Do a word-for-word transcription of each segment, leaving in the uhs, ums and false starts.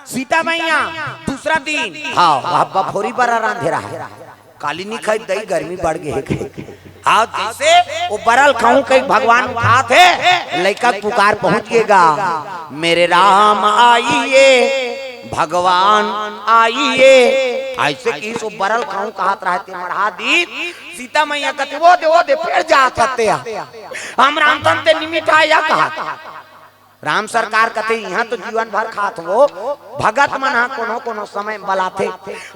सीता मैया दूसरा दिन, हाँ, वह बफोरी बरा रांधे रहा है। काली नी खाई दई, गर्मी बढ़ गई है। हाँ, जैसे वो बरल खाऊं कहीं भगवान उठात है, लइका के पुकार पहुंच गेगा, मेरे राम आइए, भगवान आइए। ऐसे कि सो बरल खाऊं कहत रहा ते मढ़ा दी। सीता मैया कहते, वो दे, वो दे, फिर जा सकते हैं। हम रामचंद्र ते निमित आया कहा। राम सरकार कथे, इहाँ तो जीवन भर खात हो, भगत मन हा कोनो कोनो समय बलाथे।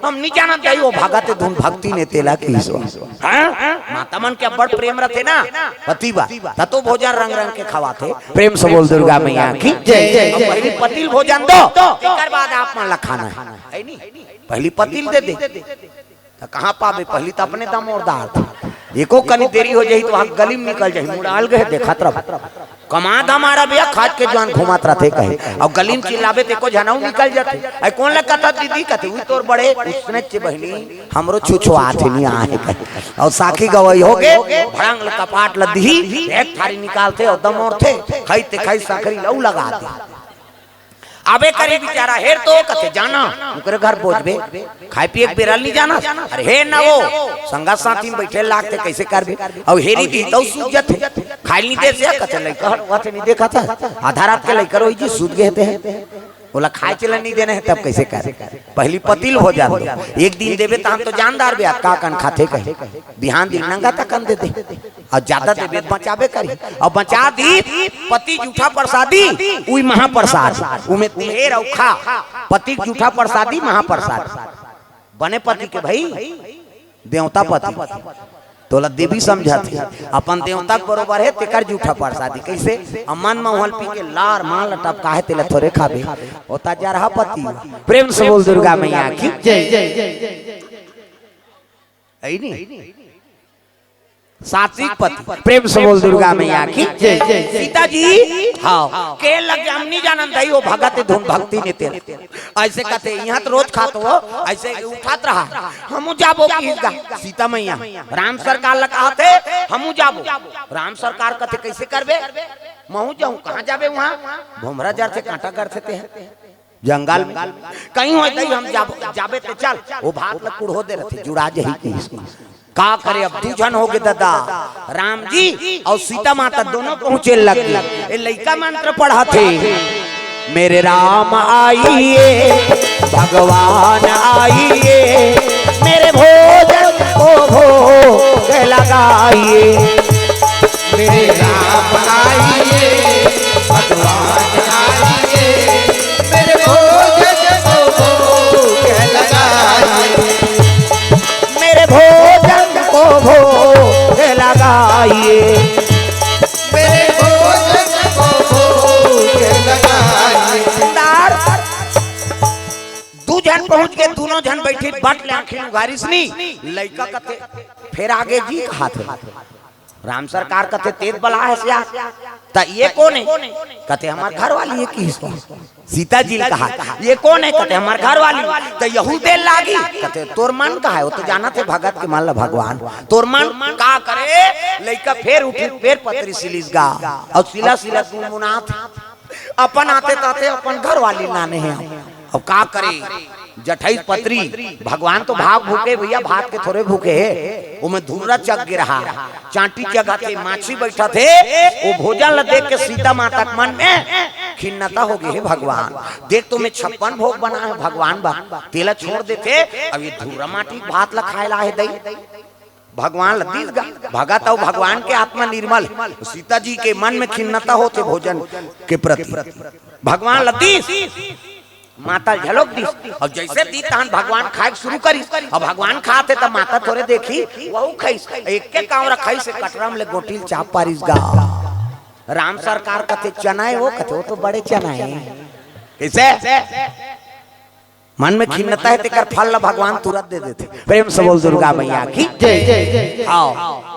हम नी जानत जाई वो भगत धुन भक्ति ने तेला की सो। हाँ? माता मन के अब्बड़ प्रेम रथे ना, पति बा, त तो भोजन रंग रंग के खवाथे। प्रेम से बोल दुर्गा मैया की जय। अब पहली पतिल भोजन दो, एकर बाद आप मन ला खाना है, है नी? पहली पतिल दे दे। त कहाँ पाबे? पहली त अपने दमोरदार था। एको कनी देरी हो जाही त वहाँ गली में निकल जाही, मुड़ाल गए देखत रह। कमा धमारा भैया खाज के जवान घुमात रहते कहे। अउ गली में चिल्लाबे त एको झनाऊ निकल जाते। अरे कौन ला कथा दीदी कहते, "उई तोर बड़े उसने चे बहिनी, हमरो छुछुआत हे नी आहे," कहे। अउ साखी गवई हो गे, भड़ंग ल कपाट ल दिही, एक थारी निकालथे अउ दमोरथे, खाई ते खाई साखरी लऊ लगा दे। अबे करी बेचारा, हेर तो कथे जाना, ओकरे घर बोझबे, खाए पिए के बेरा नी जाना। अरे हे ना वो, संगा साथी में बैठे लागते, कैसे करबे? अउ हेरी दी तौ सूझ जथे, खाए नी दे से कथे, लइका हट, वथे नी देखा था, आधा रात के लइका रोई जी, सूत गए थे, ओला खाए चले नी देने हैं, तब कैसे करे? पहली पतिल हो जान दो, एक दिन देबे त हम तो जानदार बे, का कन खाथे कहे, बिहान दिन नंगा तकन दे दे। अउ ज्यादा देबे त बचाबे करी। अउ बचा दी, पति जूठा प्रसादी, उई महाप्रसाद। उमे तेर अउ खा, पति जूठा प्रसादी महाप्रसाद। बने पति के भाई, देवता पति। तोला देवी समझत हे, अपन देवता के बरोबर हे, तेकर जूठा प्रसादी। कैसे? अमन महल पी के लार माल टपका हे, तेला थोरे खाबे। ओता जरहा पति। प्रेम से बोल दुर्गा मैया की जय। है नी? सात्विक पति, प्रेम से बोल दुर्गा मैया की जय। सीता जी, हाँ, के लग हम नी जानन दई, वो भगत धुन भक्ति ने तेल। ऐसे कहते, यहाँ तो रोज खात हो, ऐसे उठात रहा। हमू जाबो किस गा? सीता मैया, राम सरकार ल कहते, हमू जाबो। राम सरकार कहते, कैसे करबे? महू जाऊं, कहाँ जाबे वहाँ? भोमरा जर से कांटा करते ते हैं। जंगल में कहीं हो दई हम जाब-, जाबे ते चल, वो भात ल कुढ़ो दे रहते, जुड़ा जही कहिस। का करे, अब दू झन हो गे ददा, राम जी अउ सीता माता दोनों पहुंचे लग गे। ए लइका मंत्र पढ़त हे, मेरे राम आइए, भगवान आइए, मेरे भोजन को भोग लगाइए। मेरे राम आइए, भगवान आइए, मेरे भोजन को भोग लगाइए। मेरे भोजन को भोग लगाइए। मेरे भोजन को भोग लगाइए। सरदार, दू झन पहुंच के, दोनों झन बैठी बट ले आंखी उघारिस नी, लइका कथे, फेर आगे जी कहाथे। राम सरकार कथे, तेत बला है सिया, त ये कौन है? कथे, हमार घर वाली है की इसको। सीता जी ने कहा, ये कौन है? कथे, हमार घर वाली। त यहू दे लागी। कथे, तोर मन का है? वो तो जानत हे भगत के मन ला भगवान। तोर मन का करे? लइका फेर उठी, फेर पतरी सिलिस गा। अउ सिला सिला गुनगुनात। अपन आते ताते अपन घर वाली लाने हैं। अब का करे? जठई पतरी, भगवान तो भाग भूखे भैया, भात के थोरे भूखे हे। ओमे धुर्रा चघ गे रहा, चांटी चघा थे, माछी बैठा थे। वो भोजन ला देख के सीता माता के मन में खिन्नता हो गई, हे भगवान, देख तो मैं छप्पन भोग बना है भगवान बा, तेला छोड़ देथे, अब ये धुर्रा माटी के भात ला खाए ला हे दई। भगवान ला दीस गा, भगत अउ भगवान के आत्मा निर्मल। सीता जी के मन में खिन्नता होथे भोजन के प्रति। भगवान ला दीस, माता ल झलोक दीस। अउ जैसे दी तहन भगवान खाए के शुरू करिस। अब भगवान खात हे त माता थोरे देखी, वहू खाइस। एक के कांवरा खाइस, कटरा में ले गोटी ल चाप पारिस गा। राम सरकार कथे, चना है वो? कथे, वो तो बड़े चना है। कैसे? मन में खिन्नता है, तेकर फल ला भगवान तुरंत दे देथे। प्रेम से बोल दुर्गा मैया की जय। आओ,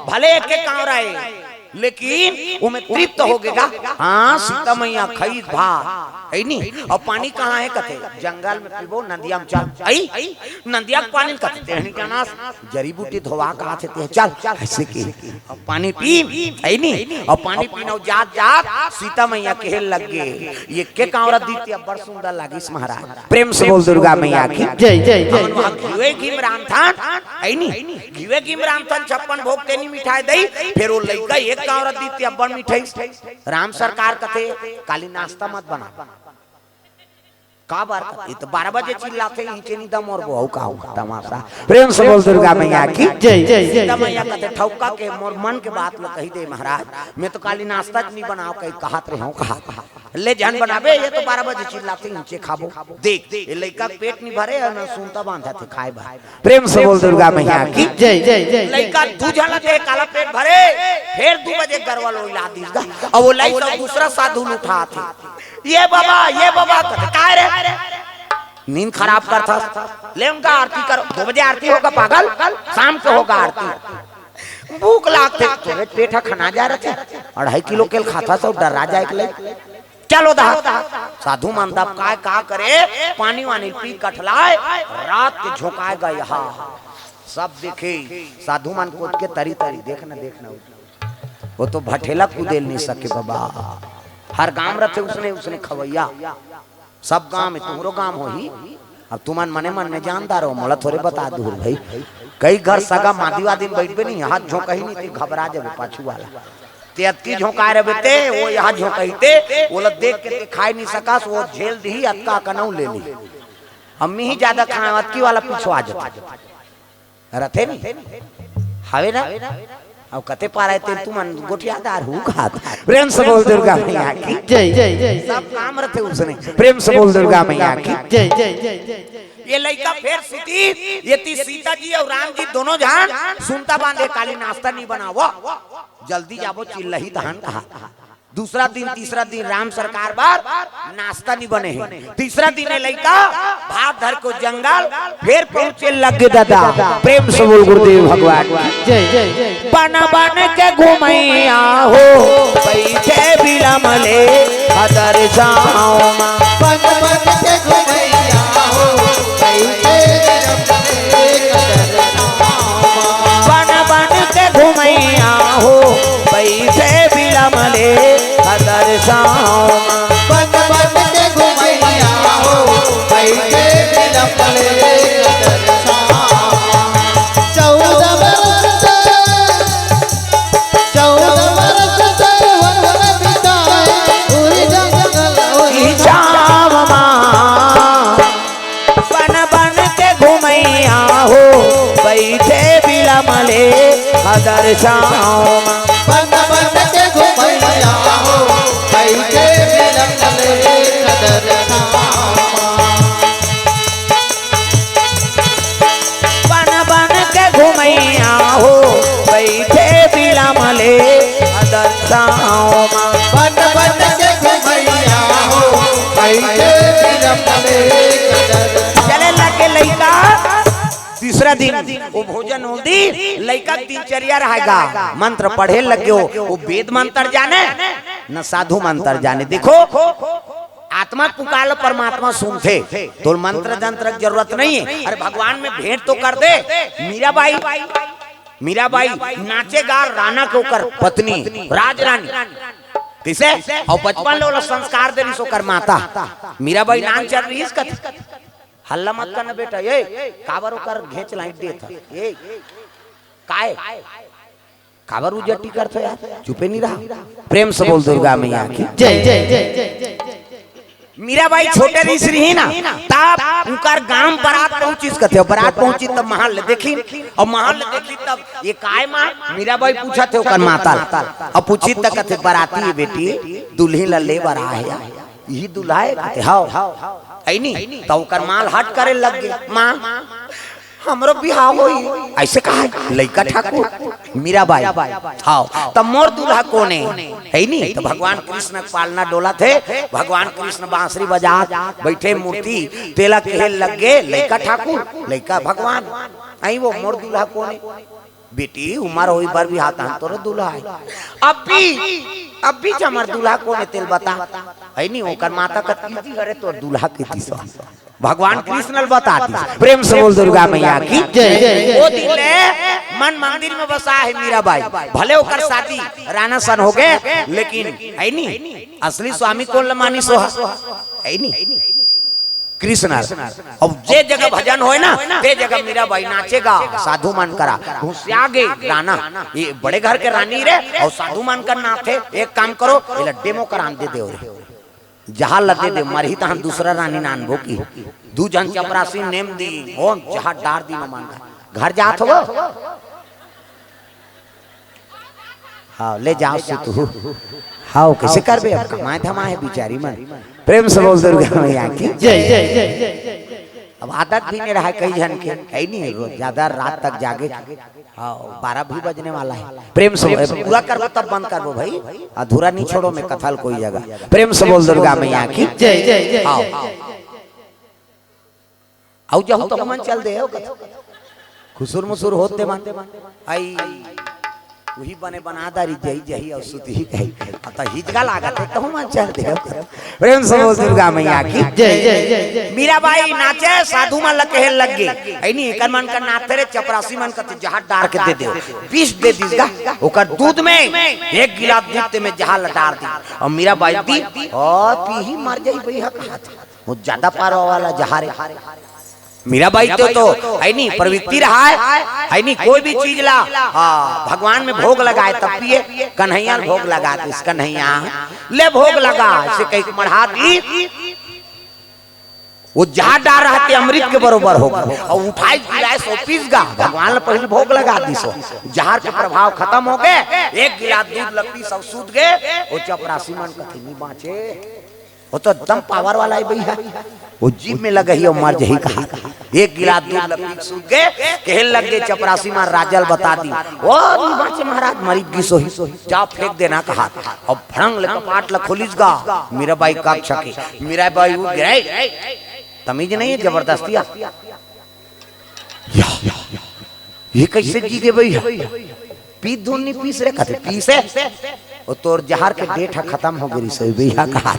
भले एक एक कांवरा है, लेकिन ओमे तृप्त हो गे गा। हाँ, सीता मैया खईस भात, है नी? अउ पानी कहाँ हे कथे? जंगल में पीबो, नदिया में चल। आई, नदिया के पानी कथे, तेहनी जानस, जड़ी बूटी धोवा का आथे, ते चल, ऐसे के। अउ पानी पी, है नी? अउ पानी पीना जात जात सीता मैया कहे लग गे, ये के कांवरा दीती अब्बड़ सुंदर लागिस महाराज। प्रेम से बोल दुर्गा मैया की। जय, जय, जय, हमन वहाँ जय। घीवे घीम रांधथन, है नी? घीवे घीम रांधथन, छप्पन भोग तेनी मिठाई दई, फेर वो लइका एक कांवरा दीती अब्बड़ मिठाई। राम सरकार कथे, काली नाश्ता मत बना। का बार कथे? ये तो बारह बजे चिल्लाथे, इचे नी दम अउ बहू का होगा तमाशा। प्रेम से बोल दुर्गा मैया की। जय, जय, जय, सीता जय। मैया कथे, ठौका के मोर मन के बात ल कही दे महाराज, मैं तो काली नाश्ता च नी बनाव कही कहत रहे हूँ, कहा ले झन बनाबे, ये तो बारह बजे चिल्लाथे, इचे खाबो। देख, ये लइका के पेट नी भरे अउ न सुनता बांधा थे खाए बर। प्रेम से बोल दुर्गा मैया की। जय, जय, जय, जय। लइका दू झन ला दे, काला पेट भरे, फेर दू बजे गरवा लोई ला दीस गा। अब वो लइका दूसरा साधु ल उठाथे, ये बाबा, ये बाबा, कथे, "काय रे? नींद खराब करथस? ले उनका आरती कर, दो बजे आरती होगा पागल, शाम के होगा आरती।" भूख लागथे, तोरे पेट ह खना जा रथे, अढ़ाई किलो केल खाथस अउ डर्रा जाए के लइक। चलो दहा। साधु मन दबकाय का करे, पानी वानी पी कठलाय, रात के झोंकाय गा यहाँ। सब देखे, साधु मन कोत के तरी तरी, देखना, देखना। वो तो भठेला कुदेल नी सके बाबा। हर गांव रथे उसने, उसने खवैया। सब गांव में तुहरो गांव होही। अब तुमन मने मन में जानदार हो, मोला थोरे बता दूर भाई। कई घर सगा मादी वादी में बइठबे नी, हाथ झोंकही नी, ते घबरा जाबे पाछू वाला। ते अतकी झोंकाय रहिबे ते, वो यहाँ झोंकही ते, ओला देख के ते खाए नी सकस, वो झेल दिही, अतका कनऊ ले ली। अम्मी ही ज्यादा खाए, अतकी वाला पीछू आ जाथे। रथे नी? हवे ना? अउ कते पारा हे तेन तुमन गोठियादार हू खात। प्रेम से बोल दुर्गा मैया की। जय, जय, जय, जय। सब काम रथे उसने। प्रेम से बोल दुर्गा मैया की। जय, जय, जय, जय, जय। ये लइका फेर सुती, ये ती सीता जी अउ राम जी दोनों झन सुनता बांधे काली नाश्ता नी बनावो। जल्दी जाबो चिल्लही तहन कहा। दूसरा दिन, तीसरा दिन राम सरकार बर नाश्ता नी बने हे। तीसरा दिन ए लइका भात धर के जंगल फेर पहुंचे लग गे दादा। प्रेम से बोल गुरुदेव भगवान की। जय, जय, जय, जय। बन बन के घुमैया हो, बइठे बिलम ले हदर छाँव मा। बन बन के घुमैया हो, बइठे बिलम ले हदर छाँव मा। बन बन के घुमैया हो, बइठे बिलम ले हदर छाँव मा। बन बन के घुमैया हो, बइठे बिलम ले हदर छाँव मा। चौदह बरस से, चौदह बरस से वन में बिताए, उही जंगल, उही छाँव मा। बन बन के घुमैया हो, बइठे बिलम ले हदर छाँव मा। बन बन के घुमैया हो, बइठे बिलम ले हदर छाँव मा। बन बन के घुमैया हो, बइठे बिलम ले हदर छाँव मा। बन बन के घुमैया हो, बइठे बिलम ले हदर छाँव मा। चले लगे लइका। तीसरा दिन वो भोजन होल दी, लइका के दिनचर्या रहेगा। मंत्र पढ़े लग गे हो, वो वेद मंत्र जाने, न साधु मंत्र जाने। देखो, आत्मा के पुकार ल परमात्मा सुनथे, तोला मंत्र जंत्र के जरूरत नहीं हे। अरे भगवान में भेंट तो कर दे। मीराबाई, मीराबाई नाचे गा राना के ओकर पत्नी, राजरानी। कइसे? अउ बचपन ले ओला संस्कार दे रिहिस ओकर माता। मीराबाई नान चल रिहिस कथे, हल्ला मत करना बेटा, ए, काबर ओकर घेंच लाइट देत ह? ए, काय? काबर उजटी करत हो यार? चुपे नी रहा। प्रेम से बोल दुर्गा मैया की। जय, जय, जय, जय, जय, जय। मीराबाई छोटे रहिस रही ना, तब उनकर गांव बरात पहुंचिस कथे, बरात पहुंचिस तब महल ले देखिन, अउ महल ले देखिन तब ये काय मां? मीराबाई पूछत हे ओकर माता ल। अउ पूछिस त कथे बराती हे बेटी, दुल्हिन ल ले बर आए हे। इही दुल्हा हे? कथे, "हव।" है नी? त ओकर मां ल हट करे लग गे, "मां, हमरो बिहाव होही।" अइसे कहा लइका ठाकुर, मीराबाई। "हव, त मोर दुल्हा कोन हे?" है नी? त भगवान कृष्ण के पालना डोलत हे, भगवान कृष्ण बांसुरी बजात बइठे मूर्ति, तेला कहे लग गे, "लइका ठाकुर, लइका भगवान, अई वो मोर दुल्हा कोन हे?" बेटी, उमर होई बर भी हाथ हाथ तोर दूल्हा हे। अब भी, अब भी हमर दूल्हा कोन हे तेला बता। हे नी, ओकर माता कथे, "जी, अरे तोर दूल्हा के दिस।" भगवान कृष्ण ल बता दिस। प्रेम से बोल दुर्गा मैया की जय। ओ दिन ले मन मंदिर में बसा हे मीराबाई। भले ओकर शादी राना सन होगे, लेकिन हे नी, असली स्वामी कोन ल मानिस हे? हे नी, कृष्ण। अब जे जगह भजन होय ना, ते जगह मीराबाई नाचेगा, साधु मन करा। घुसिया गे राना, ये बड़े घर के रानी रे, अउ साधु मन कर नाथे। एक काम करो, एला डेमो करान दे देव रे, जहाज ल दे देव, मरही तहन दूसरा रानी नानबो की। दू झन चपरासी नेम दी, ओ जहाज डार दी मन का। घर जात हो? हाँ, ले जाव सुतहू। हाँ, कइसे करबे अब, कमाए धमाए हे बिचारी मन। प्रेम से बोल दुर्गा मैया की जय। अब आदत भी नइ रहय कई झन के, हे नी, रोज ज्यादा रात तक जागे। हाँ, बारह भी बजने वाला हे। प्रेम से बोल, पूरा करबो तब बंद करबो भाई, अधूरा नइ छोड़ो मैं कथा ल कोई जगह। प्रेम से बोल दुर्गा मैया की जय। हाँ। अउ जहू त हमन चल देव कथे। खुसुर मुसुर होत ते मन। आई, उही बने बना दारी जही जही अउ सुतही कही। अब त हिचका लागत हे, त हमन चल देव कथे। प्रेम से बोल दुर्गा मैया की जय। मीराबाई नाचे, साधु मन ल कहे लग गे, "हे नी, एकर मन का नाथे रे, चपरासी मन कथे जहाज डार के दे देव।" विष दे दिस गा, ओकर दूध में एक गिलास दूध ते में जहाज ल डार दी। अउ मीराबाई दी, "ओ पीही मर जाही भैया," कहा था। वो ज्यादा पारवा वाला जहाज हे। मीराबाई तो, तो हे नी, प्रवृत्ति रहय, हे नी, कोई भी चीज ला, हाँ, भगवान में भोग लगाय तब पिए। कन्हैया ल भोग लगा दिस, कन्हैया ले भोग लगा, अइसे कहिके मढ़ा दी। वो जहाज डार रहय ते अमृत के बरोबर होगे, अउ उठाय गिलाय सो पीस गा, भगवान ल पहिली भोग लगा दिस। जहाज के प्रभाव खतम होगे, एक गिलास दूध ल पीस अउ सूत गे। वो चपरासी मन कथे नी बाँचे। वो तो एकदम पावर वाला हे भैया, वो जीभ में लगही अउ मर जही कहा। एक गिलास दूध ल पीस सूत गे, कहे लग गे चपरासी मन, "राजा ल बता दी।" "ओ नी बाँचे महाराज, मरिच गिस होही, जा फेंक देना," कहा। अब भड़ंग ले कपाट ल खोलिस गा, मीराबाई कक्ष के। मीराबाई उठ गे, "तमीज नइ हे, जबरदस्तिया।" या, ये कइसे जी गे भैया? पीस धुन नी पीस रे, कथे पीस हे। वो तोर जहाज के डेट ह खतम हो गे रिहिस भैया कहा।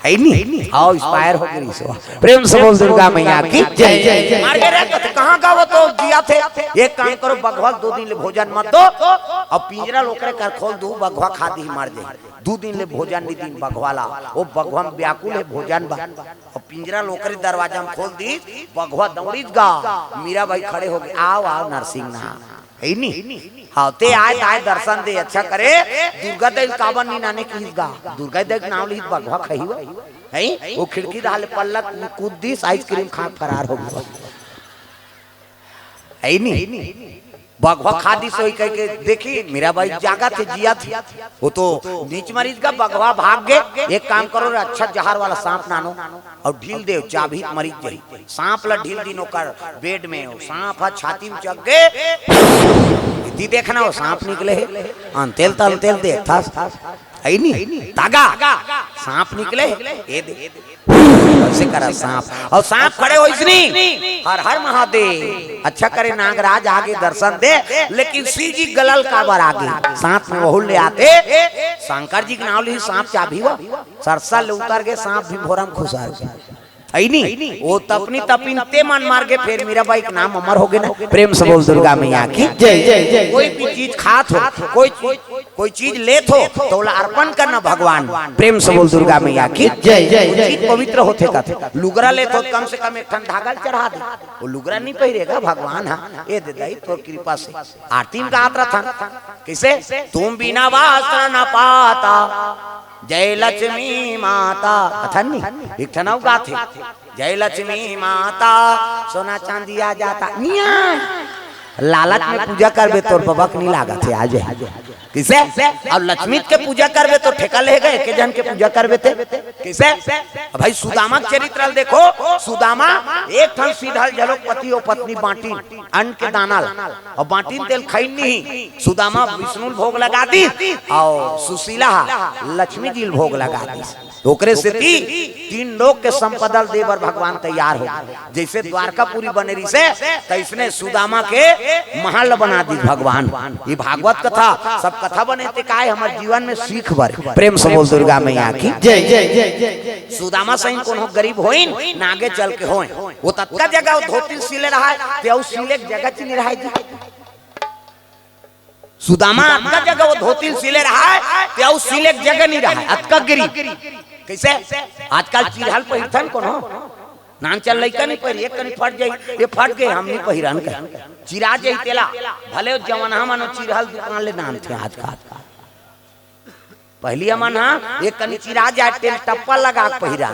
हे नी? हाँ, expire हो गे रिहिस। प्रेम से बोल दुर्गा मैया की जय। मर गे रे, कथे कहाँ गा वो तो जियाथे। एक काम करो, बघवा ल दू दिन ले भोजन मत दो, अउ पिंजरा ल ओकरे कर खोल दू, बघवा खा दिही मर जाही। दू दिन ले भोजन नइ दीन बघवा ला, वो बघवा म व्याकुल हे भोजन बर। अउ पिंजरा ल ओकरे दरवाजा म खोल दिस, बघवा दौड़िस गा, मीराबाई खड़े हो गे, "आव, आव नरसिंह ना।" हे नी? हाँ, ते आय, ताय दर्शन दे, अच्छा करे, दुर्गा दई ल काबर नी नाने किहिस गा, दुर्गा दई के नाव लिहिस बघवा खही वा। हे? वो खिड़की डहर ले पल्ला कूद दिस, ice cream खा के फरार हो गे। हे नी? बघवा खा दिस होही कहिके देखही, मीराबाई जागथे, जियाथे। वो तो नीच मरिस गा, बघवा भाग गे। एक काम करो रे, अच्छा जहर वाला सांप नानो अउ ढील देव, चाबही त मरिच जाही। सांप ल ढील दिन ओकर बेड में, वो सांप ह छाती में चघ गे, इति देखना वो सांप निकले हे, अंतेल त अंतेल देखथस। हे नी? तागा, सांप निकले, ये दे। अइसे करा सांप, अउ सांप खड़े होइस नी, "हर हर महादेव।" अच्छा करे नागराज आगे दर्शन दे, लेकिन शिव जी गला ल काबर आगे? सांप में वहू ले आथे, शंकर जी के नाव लिही सांप चाबही वा, सरसा ले उतर गे सांप भी भोरम खुसर गे। हे नी? वो तपनी तपिन ते मन मर गे, फेर मीराबाई के नाम अमर हो गे ना। प्रेम से बोल दुर्गा मैया की जय। कोई भी चीज खात हो, कोई चीज कोई चीज लेत हो त ओला अर्पण करना भगवान। प्रेम से बोल दुर्गा मैया की जय। वो चीज पवित्र होथे कथे। लुगरा लेत हो त कम से कम एक ठन धागा ल चढ़ा दे। वो लुगरा नी पहिरे गा भगवान ह, ए दे दाई तोर कृपा से। आरती म गात रथन कइसे, "तुम बिना वस्त्र न पाता, जय लक्ष्मी माता।" अथन नी, एक ठन अउ गाथे, "जय लक्ष्मी माता, सोना चांदी आ जाता।" निया लालच में पूजा करबे, तोर बबक नी लागत हे, आ जाही। कइसे? अब लक्ष्मी के पूजा करबे तो ठेका लेगा, एके झन के पूजा करबे ते कइसे? अब भाई, सुदामा के चरित्र ल देखो। सुदामा एक ठन सीधा झलोक पति अउ पत्नी बांटिन अन्न के दाना ल, अउ बांटिन तेल खइन नहीं। सुदामा विष्णु ल भोग लगा दिस अउ सुशीला ह लक्ष्मी जी ल भोग लगा दिस। ओकरे सेती तीन लोक के संपदा ल दे बर भगवान तैयार हो गे। जइसे द्वारकापुरी बने रिहिसे, तइसने सुदामा के महल बना दिस भगवान। ये भागवत कथा, सब कथा बने ते काय, हमर जीवन में सीख बर। प्रेम से बोल दुर्गा मैया की। जय, जय, जय, जय, जय। सुदामा सही कोनो गरीब होइन, ना आगे चल के होय। वो ततका जगह वो धोती सिले रहय, ते अउ सिले के जगह च नइ रहय जी। सुदामा अतका जगह वो धोती सिले रहय, ते अउ सिले के जगह नइ रहय, अतका गरीब। कइसे? आजकल चिरहल पहिरथन कोनो? नान चल लइका नइ पहिरे, एक कनी फट जाही, ये फट गे, हम नइ पहिरन कहे। चिरा जाही तेला, भले वो जवनहा मन वो चिरहल दुकान ले नानथे आजकल। पहिली हमन ह एक कनी चिरा जाय तेल टप्पा लगा के पहिरा,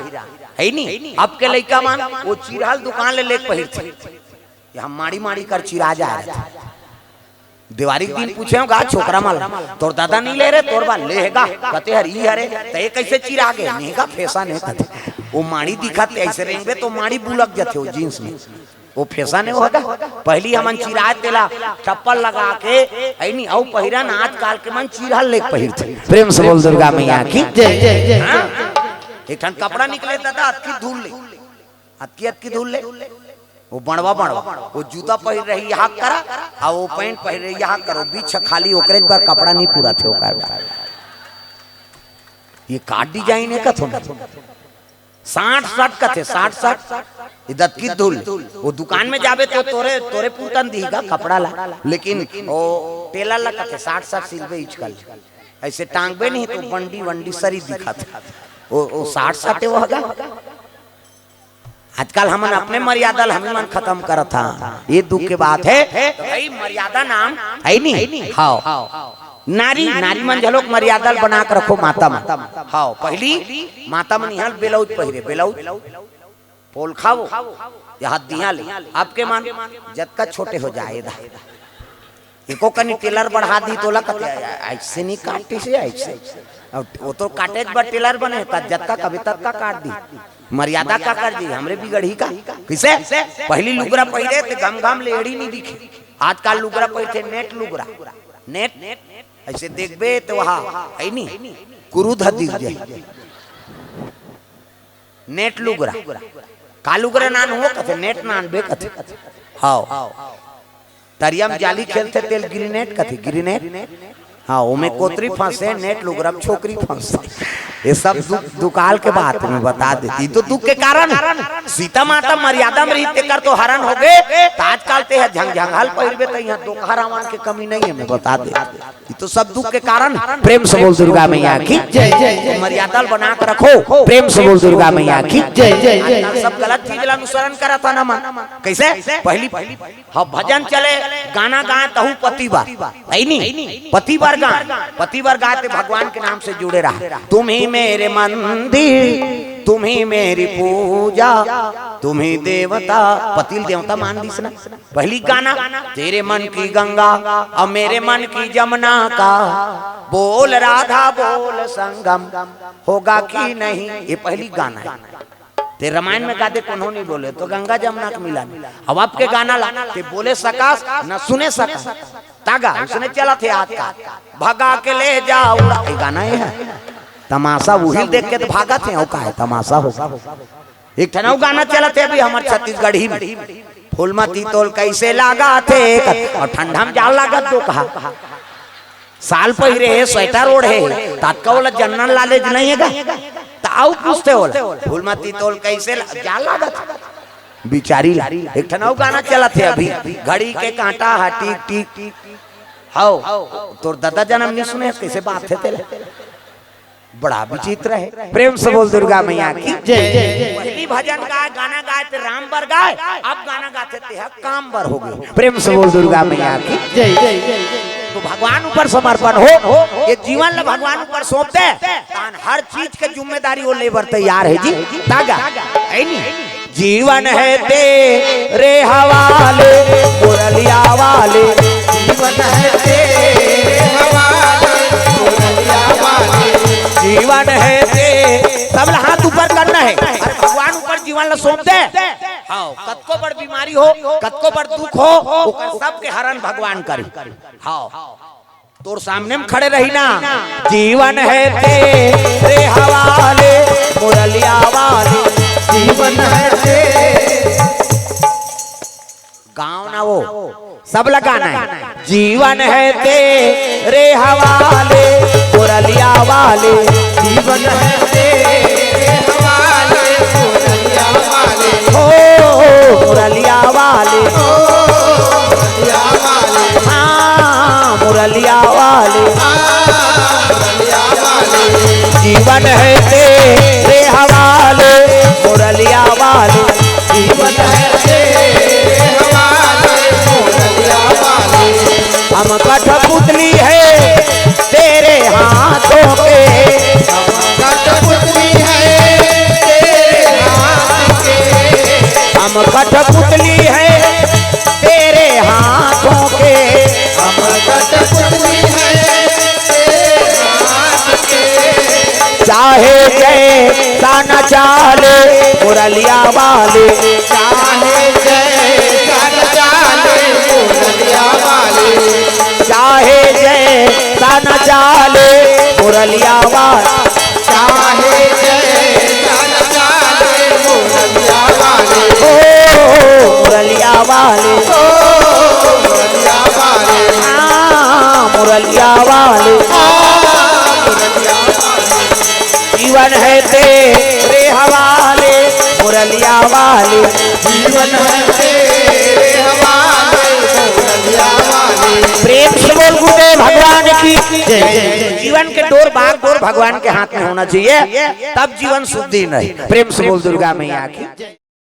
हइ नी? अब के लइका मन वो चिरहल दुकान ले लेके पहिरथे। ये हम माड़ी माड़ी कर चिरा जाय रहिथे। देवारी के दिन पूछेंव गा छोकरा मन ल, "तोर दादा नइ ले रे तोर बर?" "ले हे गा।" "कते हर ई हरे?" "त ये कइसे चिरा गे?" "नइ गा, फैशन हे," कथे। वो माड़ी दिखत हे, अइसे रेंगबे तो माड़ी बुलक जथे वो जींस में। वो फैशन हे वो गा। पहिली हमन चिराय तेला चप्पल लगा के, हइ नी, अउ पहिरन। आजकल के मन चिरहल लेके पहिरथे। प्रेम से बोल दुर्गा मैया की। जय, जय, जय। हाँ? एक ठन कपड़ा निकले दादा, अतकी धूल ले, अतकी, अतकी धूल ले, वो बड़वा बड़वा, वो जूता पहिर रही यहाँ करा, अउ वो पैंट पहिर रही यहाँ करा, बीच ह खाली, ओकरे बर कपड़ा नइ पूरथे ओकर बर। ये का डिजाइन हे कथों? साठ साठ कथे, साठ साठ। ये दतकी धूल, वो दुकान में जाबे तो तोरे, तोरे पुरतन दिही गा कपड़ा ला, लेकिन वो टेलर ला कथे, "साठ साठ सिलबे इचकल।" अइसे टांगबे नहीं तो बंडी वंडी सरी दिखत। वो, वो साठ साठ हे वो गा। आजकल हमन अपने मर्यादा ल हमन खतम करत हन, ये दुख के बात हे। तो भाई, मर्यादा नाम हइ नी? हव। नारी, नारी मन झलोक मर्यादा ल बना के रखो माता मन। हव, पहिली माता मन इहाँ ब्लाउज पहिरे, ब्लाउज पोलखा वो, ये हद दिहा ले। अब के मन जतका छोटे हो जाय दा। एको कनी टेलर बढ़ा दिही तोला कथे, "अइसे नइ काटिस हे, अइसे।" अब वो तो काटे बर टेलर बने, त जतका कबे ततका काट दिही। मर्यादा का कर दिही, हमरे बिगड़ही का? कइसे? पहिली लुगरा पहिरे ते घम घम ले एड़ी नइ दिखे। आजकल लुगरा पहिरथे नेट लुगरा। नेट, अइसे देखबे तो वहाँ हइ नी, कुरुध दिख जाही। नेट लुगरा। का लुगरा नानहू कथे? नेट नानबे कथे। हव। तरिया म जाली खेलथे तेला ग्रेनेट कथे, ग्रेनेट। हाँ, ओमे कोतरी फंसे, नेट लुगरा म छोकरी फंसे। ये सब दुख, दुकाल के बात में बता देती। तो दुख के कारण सीता माता मर्यादा में रही, तेकर तो हरण हो गे। त आजकल ते ह झंझंघल पहिरबे, त इहाँ दोकहा रावण के कमी नइ हे, मैं बता देती। ये तो सब दुख के कारण। प्रेम से बोल दुर्गा मैया की। जय, जय, जय। मर्यादा ल बना के रखो। प्रेम से बोल दुर्गा मैया की। जय, जय, जय, आजकल जय। सब गलत चीज ला अनुसरण करत हे ना मन। कइसे? पहिली, हाँ, भजन चले, गाना गाय तहू पति बर, हइ नी? पति बर गाय, पति बर गाय ते भगवान के नाम से जुड़े रहा। "तुम ही मेरे मंदिर, तुम ही मेरी पूजा, तुम ही देवता।" पति ल देवता मान दिस ना। पहिली गाना, "तेरे मन की गंगा और मेरे मन की जमुना का, बोल राधा बोल संगम होगा कि नहीं।" ये पहिली गाना हे। ते रामायण में गा दे, कोनो नइ बोले, तो गंगा जमुना के मिलन। अब अब के गाना ला, ते बोले सकस, न सुने सकस। त गा, अइसने चलत हे आजकल। "भगा के ले जा उड़ा", ये गाना ये हे। तमाशा उही ल देख के त भागत हे, अउ का हे, तमाशा हो। एक ठन अउ गाना चलत हे अभी हमर छत्तीसगढ़ी में, "फूलमती तोल कइसे लागथे?" अउ ठंडा में जाड़ लागत दोकहा। साल पहिरे हे, स्वेटर ओढ़े हे, त अतका ओला जनरल नॉलेज नइ हे गा? त अउ पूछथे ओला, "फूलमती तोल कइसे ला-, जाड़ लागत?" बिचारी ला। एक ठन अउ गाना चलत हे अभी, "घड़ी के कांटा ह टिक टिक।" हव, तोर ददा जनम नइ सुने हस, कइसे बात हे तेला? बड़ा विचित्र हे। प्रेम से बोल दुर्गा मैया की। जय, जय, जय। पहिली भजन गाय, गाना गाय ते राम बर गाय, अब गाना गाथे ते ह काम बर हो गे। प्रेम से बोल दुर्गा मैया की। जय, जय, जय, जय। तो भगवान ऊपर समर्पण हो, ये जीवन ल भगवान ऊपर सौंप दे, तान हर चीज के जिम्मेदारी वो ले बर तैयार हे जी। त गा, हइ नी? "जीवन है तेरे हवाले, मुरलिया वाले।" जीवन है तेरे हवाले, जीवन हे ते, सबला हाथ ऊपर करना हे। अरे भगवान ऊपर जीवन ला सौंप दे। हाँ, कतको बड़ बीमारी हो, कतको बड़ दुख हो, ओकर सबके हरण भगवान करी। हाँ, तोर सामने में खड़े रही ना। जीवन हे ते रे हवाले, मुरलिया वाले। जीवन हे ते। गाँव ना वो, सबला गाना हे। जीवन हे ते रे हवाले, मुरलिया वाले। जीवन हे ते रे हवाले, मुरलिया वाले। हो, मुरलिया वाले। हाँ, मुरलिया वाले। जीवन हे ते रे हवाले, मुरलिया वाले। जीवन हे ते रे हवाले, मुरलिया वाले। हम कठपुतली हे तेरे हाथों के। हम कठपुतली हे तेरे हाथ के। हम कठपुतली हे तेरे हाथों के। हम कठपुतली हे तेरे हाथ के। चाहे जैसा नचा ले मुरलिया वाले। चाहे जैसा नचा ले मुरलिया वाले। चाहे जैसा नचा ले मुरलिया वाले। चाहे जैसा नचा ले मुरलिया वाले। ओ मुरलिया वाले। ओ मुरलिया वाले। हाँ, मुरलिया वाले। हाँ, मुरलिया वाले। जीवन हे ते रे हवाले, मुरलिया वाले। जीवन हे ते रे हवाले, मुरलिया वाले। प्रेम से बोल गुरुदेव भगवान की जय। जीवन के डोर बाग डोर भगवान के हाथ में होना चाहिए, तब जीवन शुद्धि नहीं। प्रेम से बोल दुर्गा मैया की।